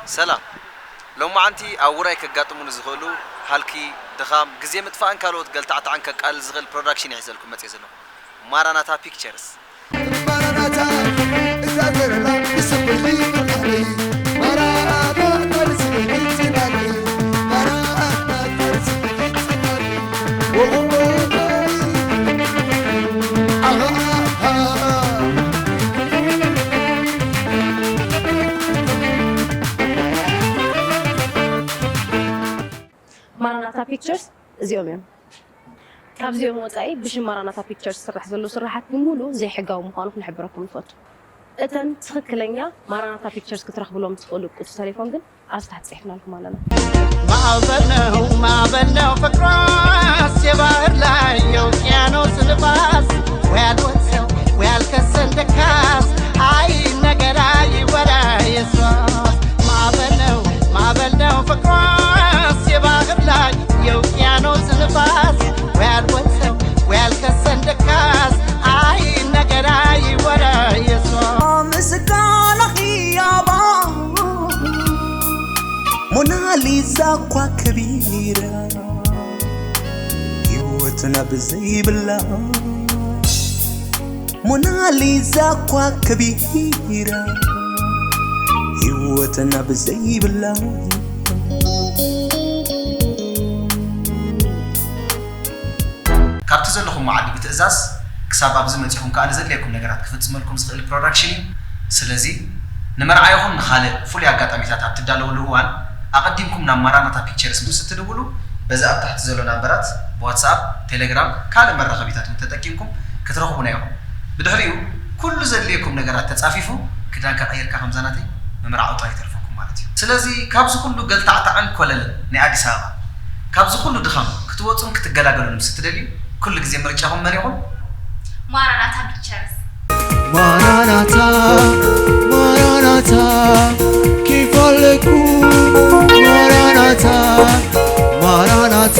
ሰላም። ሎማዓንቲ ኣብ ውራይ ከጋጥሙኒ ዝኽእሉ ሃልኪ፣ ድኻም፣ ግዜ ምጥፋእን ካልኦት ገልታዕታዕን ከቃልል ዝኽእል ፕሮዳክሽን እየ ሒዘልኩም መፅየ ዘለኹ። ማራናታ ፒክቸርስ። ማራናታ፣ እዛ ዘረባ ንስምርሊ ፍርቃለይ። ማራናታ፣ ንስምርሊ ጽናለይ። ማራናታ፣ ንስምርሊ ጽናለይ። ኦሆሆሆይ። ኣሃሃሃ። ማራናታ ፒክቸርስ እዚኦም እዮም። ካብዚኦም ወፃኢ ብሽም ማራናታ ፒክቸርስ ዝስራሕ ዘሎ ስራሓት ብምሉኡ ዘይሕጋዊ ምዃኑ ክንሕብረኩም ንፈቱ። እተን ትኽክለኛ ማራናታ ፒክቸርስ ክትረኽብሎም ትኽእሉ ቁፅሪ ተሌፎን ግን ኣብዚ ታሕቲ ፅሒፍናልኩም ኣለና። ማዕበል ነው ማዕበል ነው ፍቅሯስ የባህር ላይ የውቅያኖስ ንፋስ ወይ አልወሰው ወይ አልከሰን ደካስ አይ ነገር አይ ወራ የሷስ ማዕበል ነው ማዕበል ነው ፍቅሯስ የባህር ላይ የውቅያኖስ ንፋስ ወይ አልወሰው ወይ አልከሰን ደካስ አይ ነገር አይ ወራ የሷስ ምስጋና ህያባ ሞናሊዛ እኳ ከቢራ ህይወትና ብዘይብላ ሞናሊዛ እኳ ከቢራ ህይወትና ብዘይብላ ካብቲ ዘለኹም መዓዲ ብትእዛዝ ክሳብ ኣብዚ መጺኹም ከኣ ንዘድልየኩም ነገራት ክፍጽመልኩም ዝኽእል ፕሮዳክሽን እዩ። ስለዚ ንመርዓ ይኹን ንኻልእ ፍሉይ ኣጋጣሚታት ኣብ ትዳለውሉ እዋን ኣቐዲምኩም ናብ ማራናታ ፒክቸርስ ምስ እትድውሉ በዚ ኣብ ታሕቲ ዘሎ ናምበራት ብዋትስኣፕ፣ ቴሌግራም፣ ካልእ መራኸቢታት እውን ተጠቂምኩም ክትረኽቡና ኢኹም። ብድሕሪኡ ኩሉ ዘድልየኩም ነገራት ተጻፊፉ ክዳንካ ቀይርካ ከምዛ ናተይ ምምርዓው ጥራይ ይተርፈኩም ማለት እዩ። ስለዚ ካብዚ ኩሉ ገልታዕታዕን ኮለልን ናይ ኣዲስ ኣበባ ካብዚ ኩሉ ድኻም ክትወፁን ክትገላገሉን ምስ እትደልዩ ኩሉ ግዜ ምርጫኹም መን ይኹን? ማራናታ ፒክቸርስ። ማራናታ ማራናታ ኪፋለኩ ማራናታ ማራናታ